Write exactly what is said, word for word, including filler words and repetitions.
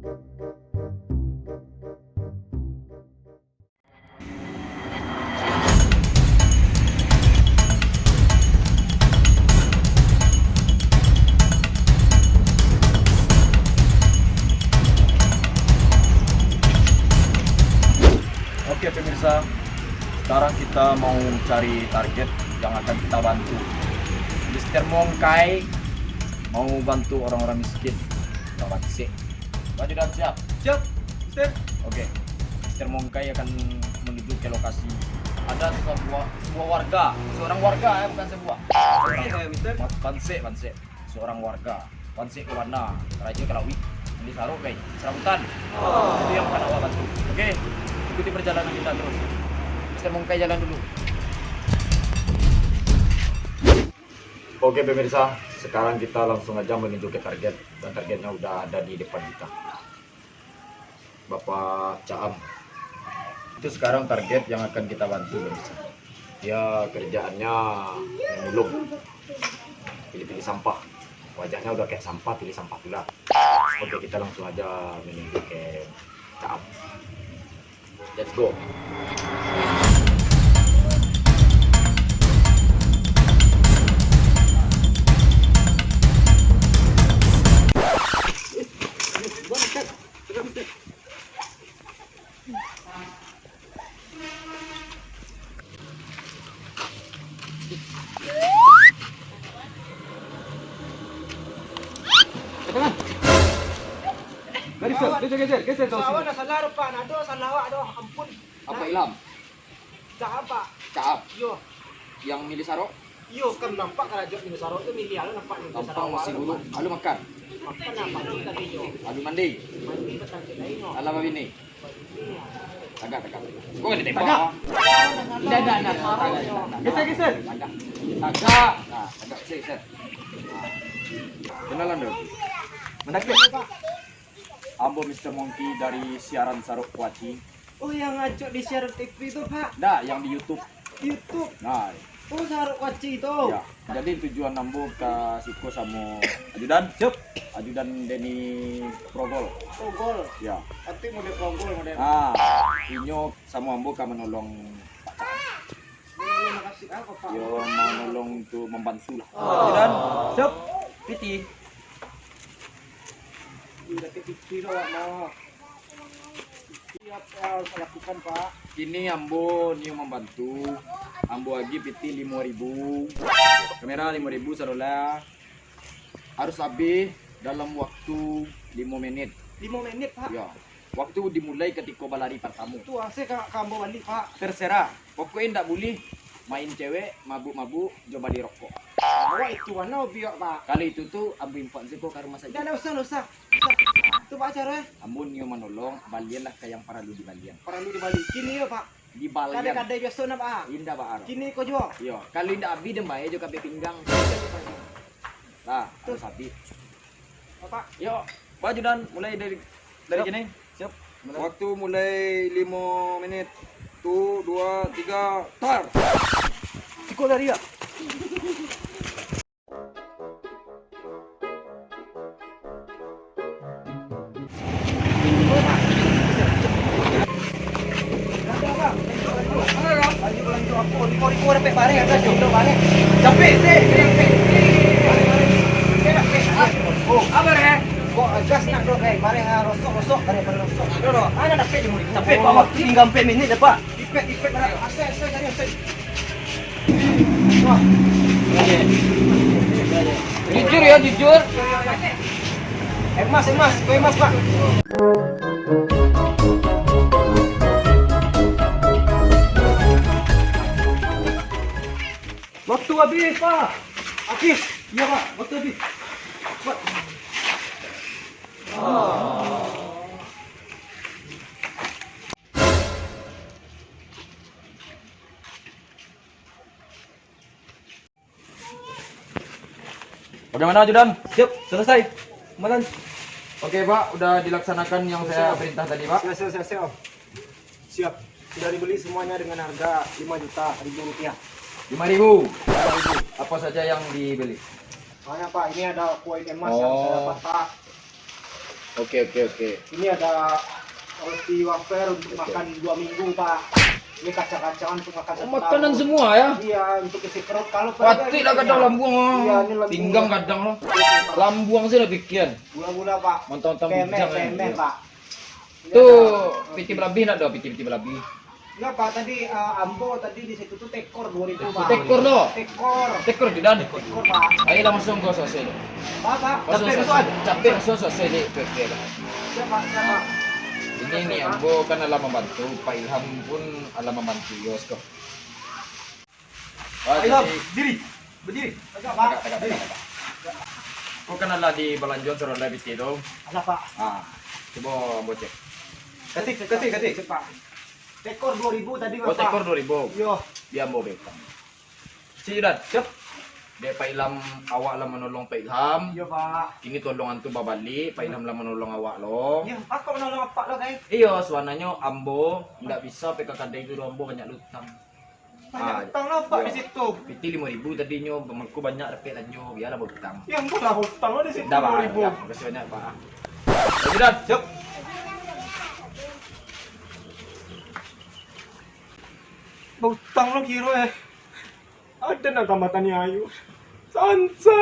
Oke, pemirsa, sekarang kita mau cari target yang akan kita bantu. Mister Mongkai mau bantu orang-orang miskin, orang bansek. Baju dan siap. Siap, Mister. Oke. Mister Mongkai akan menuju ke lokasi. Ada sebuah, sebuah warga, seorang warga, eh, bukan sebuah. Seorang, eh, Mister. Bansek, bansek. Seorang warga. Bansek ka bana, karajo ka lauik, bali sarok, gai, sarabutan. Itu yang akan awak bantu. Oke, ikuti perjalanan kita terus. Mister Mongkai jalan dulu. Oke, pemirsa, sekarang kita langsung aja menuju ke target, dan targetnya udah ada di depan kita. Bapak Caam. Itu sekarang target yang akan kita bantu, pemirsa. Dia kerjaannya memulung, pilih-pilih sampah. Wajahnya udah kayak sampah, pilih sampah pula. Oke, kita langsung aja menuju ke Caam. Let's go. Garis, geser, geser, geser, geser. Salah, salah, Pak. Nado salah awak doh. Ampun. Apa Ilham? Cak apa? Cak ap. Yo. Yang milih sarok? Iyo, kan nampak karajo di sarok tu, milih alu nampak di sarok. Tampang masih buruk. Alu makan. Makan apa tu tadi yo? Alu mandi. Mandi batangkik lain yo. Alah babini. Tagak, tagak. Kau kena tembak. Tagak. Tidak, tidak, tidak. Tagak, tidak, tidak. Geser, geser. Tagak. Tagak. Nah, tagak, geser, geser. Nah. Kenalan dulu. Mandakek. Ambo Mister Monkey dari siaran Sarok Kuaci. Oh, yang acok di siaran T V tu, Pak? Ndak, yang di YouTube. YouTube? Nah. Oh, Sarok Kuaci tu? Ya. Jadi tujuan ambo ka siko samo Ajudan. Siap. Ajudan Denny Progol. Progol? Ya. Ati model Progol model. Ah, inyo samo ambo ka manolong Pak Cak. Terima kasih, apa, Pak? Yo, manolong tu, mambantu lah. Oh. Ajudan. Siap. Piti. Udah ke piti tu, Pak, no. Siap, ya, saya lakukan, Pak. Kini ambo nio mambantu. Ambo agiah piti limo ribu. Kamera limo ribu, sadolah. Harus habis dalam waktu limo menit. Limo menit, Pak? Ya. Waktu dimulai katiko balari partamo. Tu ase ka, ka ambo balik, Pak. Terserah. Pokoknyo indak buliah main cewek, mabuk-mabuk, jo bali rokok. Awak itu mano obiak, Pak? Kalau itu tu, ambo info siko ka rumah sakit. Ndak, ndak usah, ndak usah. Tu, Pak, caro, eh? Ambo nio manolong, balianlah ka yang paralu dibalian. Paralu dibali. Kini yo, Pak? Dibalian. Kadai-kadai biaso nak, Pak? Indak, Pak. Kini ko juo? Iyo. Kalau indak abih, den bayar jo kabek pinggang. Lah, harus abih. Bapak. Yo, Pak Ajudan, mulai dari, dari kini. Siap. Mulai. Waktu mulai limo menit. Tu, dua, tiga, tar. Siko lari, ya? Oh, abar, eh. Kok gas nak doh, eh. Bareh, ah, rosok, rosok, bareh, bareh rosok. Doh, doh. Ana dapek di mulut. Capek, Pak. Waktu tinggal empat menit dah, Pak. Ipek, ipek, bareh. Asai, asai, cari asai. Wah. Jujur ya, jujur. Emas, emas, kau emas, Pak. Waktu habis, Pak. Habis? Iya, Pak. Waktu habis. Pak. Bagaimana, Ajudan? Siap, selesai. Komandan. Oke, Pak, udah dilaksanakan yang saya perintah tadi, Pak? Siap, siap, siap, siap. Siap. Sudah dibeli semuanya dengan harga lima juta ribu rupiah. Lima ribu? Lima ribu. Apa saja yang dibeli? Banyak, Pak. Ini ada koin emas yang saya dapat, Pak. Oke, oke, oke. Ini ada roti wafer untuk makan dua minggu, Pak. Ini kacang-kacangan untuk makan Oh, setahun. Makanan semua ya? Iya, untuk isi perut. Kalau Patik lah kadang lambuang. Iya, ini lambuang. Pinggang kadang lah. Lambuang sih lah pikiran. Gula-gula, Pak. Mantang-mantang Pemeh, bujang kan. pemeh, Pak. Tu piti balabi nak ada piti-piti balabi. Enggak, Pak, tadi eh, ambo tadi di situ tuh tekor dua ribu, Pak. Tekor lo. Tekor. Tekor tidak. Tekor, Pak. Ayo langsung kau selesai. Pak, Pak. Langsung Capek selesai. betul. Capek langsung selesai di P P lah. Siapa? Siapa? Ini ni ambo kan alah mambantu, Pak Ilham pun alah mambantu yo siko. Ayo, diri. Berdiri. Tegak, Pak. Tagak, tagak, tagak, tagak. Kau kan alah di balanjuan saronda piti tu. Alah, Pak. Ah, cubo ambo cek. Kasih, kasih, kasih. Pak. Tekor dua ribu tadi, Oh, Pak. Tekor dua ribu. Yo. Di ambo beta. Cik Dan. Siap. Dek Pak Ilham, awak lah manolong Pak Ilham. Yo, Pak. Kini tolong antu babalik, Pak Ilham lah manolong awak lo. Yo, aku menolong apa lo, guys? Iyo, suananyo ambo ndak bisa P K K D itu ambo banyak utang. Banyak utang lo, Pak, di situ. Piti limo ribu tadinyo, mangko banyak dapek lanjo, bialah berutang. Ya ampun lah, utang lo di situ Dah, Pak. dua ribu. Ya, makasih banyak, Pak. Sudah. Siap. Berutang lo kiro eh. Ada nak tambah tani ayu. Sansai.